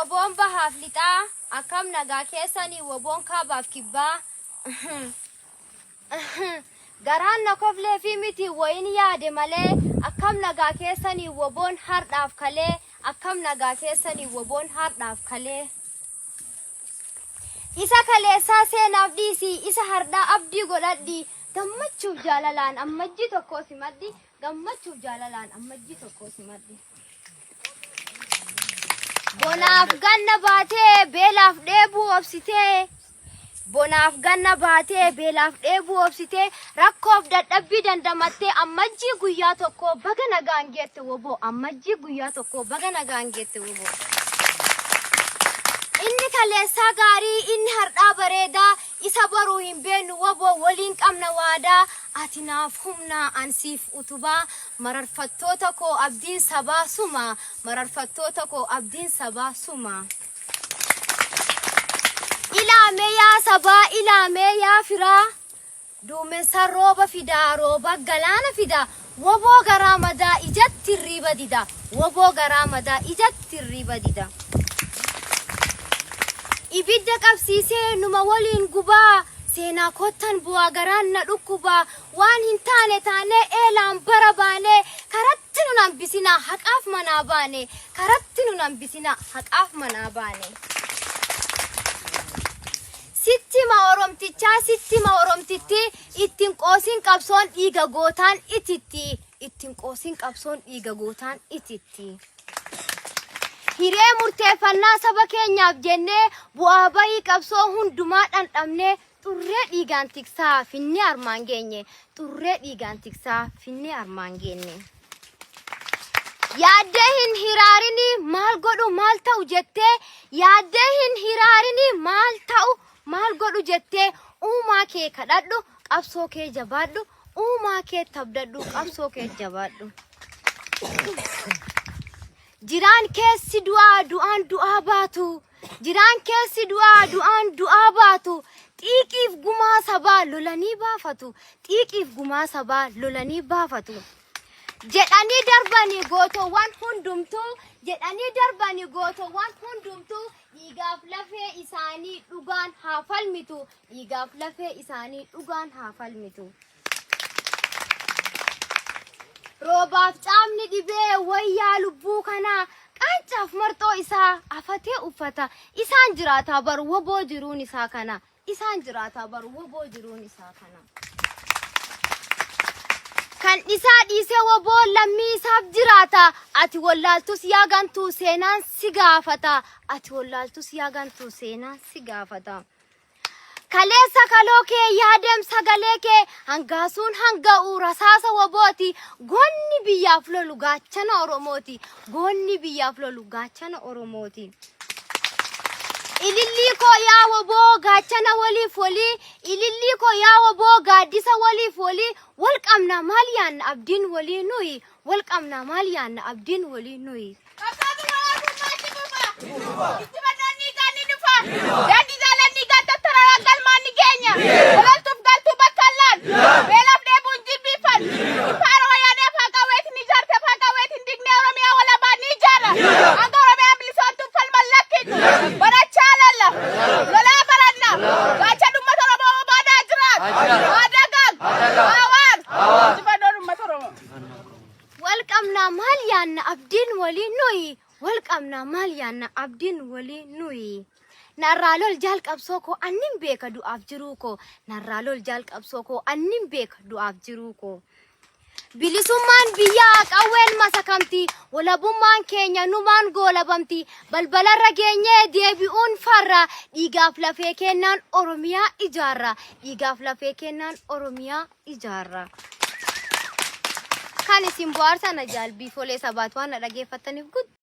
Woboon bahaaf lixaa, akkam nagaa keessanii woboon kaabaaf kibbaa. Garaan na kofleefii miti wayin yaade malee, akkam nagaa keessanii woboon hardhaaf kalee, akkam nagaa keessanii woboon hardhaaf kalee. Isa kaleessaa seenaaf dhiisi, isa hardhaa abdii godhadhi, gammachuuf jaalalaan Ammajjii 1 simadhi, gammachuuf jaalalaan Ammajjii 1 simadhi. Bonaaf ganna baatee beelaaf dheebuu obsitee Bonaaf ganna baatee beelaaf dheebuu obsitee rakkoof dadhabbii dandamattee Ammajjii guyyaa tokkoo baga nagaan geette woboo Ammajjii guyyaa tokkoo baga nagaan geette woboo. Inni kaleessaa gaarii inni hardhaa bareedaa isa boruu hin beennu woboo waliin qabna waadaa ati naaf humnaa an siif utubaa Mararfattoota koo abdiin sabaa suma Mararfattoota koo abdiin sabaa suma. Ilaa mee yaa sabaa ilaa mee yaa firaa Duumessa rooba fidaa rooba galaana fida Woboo garaa madaa ijatti hirriiba dida Woboo garaa madaa ijatti hirriiba dida. Ibidda qabsiisee numa waliin gubaa Seenaa koottan bu'aa garaan na dhukkubaa Waan hin taane taanee eelaan bara baanee karatti nun hambisinaa haqaaf manaa baane karatti nun hambisinaa haqaaf manaa baane. Sitti hima Oromtichaa sitti hima Oromtittii ittiin qoosin qabsoon dhiiga gootaan ititti ittiin qoosin qabsoon dhiiga gootaan ititti. Hiree murteeffannaa saba keenyaaf jennee bu'aa bayii qabsoo hundumaa dhandhamnee Xurree dhiigaan tiksaa finnee armaan geenye. Xurree dhiigaan tiksaa finnee armaan geenne. Yaaddee hin hiraarini maal godhu maal ta'u jettee yaaddee hin hiraarini maal ta'u maal godhu jettee uumaa kee kadhadhu qabsoo kee jabaadhu uumaa kee tabdadhu qabsoo kee jabaadhu. Jiraan keessi du'aa du'aan du'aa baatu Jiraan keessi du'aa du'aan du'aa baatu xiiqiif gumaa sabaa lolanii baafatu xiiqiif gumaa sabaa lolanii baafatu. Jedhanii darbanii gootowwan hundumtuu jedhanii darbanii gootowwan hundumtuu dhiigaaf lafee isaanii dhugaan haa falmitu dhiigaaf lafee isaanii dhugaan haa falmitu. Roobaaf caamni dhibee wayyaa lubbuu kanaa qaancaaf marxoo isaa afatee uffata isaan jiraataa bar woboo jiruun isaa kana isaan jiraataa bar woboo jiruun isaa kana. Kan isaa dhiisee woboo lammii isaaf jiraata ati wallaaltus yaa gantuu seenaan si gaafata ati wallaaltus yaa gantuu seenaan si gaafata. Kaleessa kaloo kee yaadeem sagalee kee hangaasuun hanga'u rasaasa wobooti goonni biyyaaf lolu gaachana Oromooti goonni biyyaaf lolu gaachana Oromooti. Ilillii koo yaa woboo gaachana waliif walii ilillii koo yaa woboo gaaddisa waliif walii wal qabna maal yaanna abdiin walii nuyi wal qabna maal yaanna abdiin walii nuyi. Qabsoo bilisummaa itti fufa. Injifannoon dhiigaan ni dhufa. Daandii jaalan dhiigaan tattararaan galmaan ni geenya. Loltuuf galtuu bakka hin laannu. Beelaaf dheebuun jilbiiffannu. Impaayera wayyaanee afaan qawweetiin ijaarte afaan qawweetiin diignee Oromiyaa walabaa ni ijaarra. Hanga Oromiyaan bilisoomtuuf falma hin lakkifnu. Barachaa lalla. Lolaa baranna. Gaachanni uummata Oromoo bobaadaa jiraatu. Haa dagaagu. Haa waaru. Injifannoon uummata Oromoo. Wal qabnaa maal yaanna abdiin walii nuyi wal qabnaa maal yaanna abdiin walii nuyi. Narraa lol jaal qabsoo koo annin beeka du'aaf jiruu koo narraa lol jaal qabsoo koo annin beeka du'aaf jiruu koo. Bilisummaan biyyaa qawween masakamti walabummaan keenya numaan goolabamti balbalarra geenyee deebi'uun farra dhiigaaf lafee kennaan Oromiyaa ijaarra dhiigaaf lafee kennaan Oromiyaa ijaarra. Kan isin bohaarsan na jaal Biifolee Sabaat waan na dhageeffattaniif guddaa.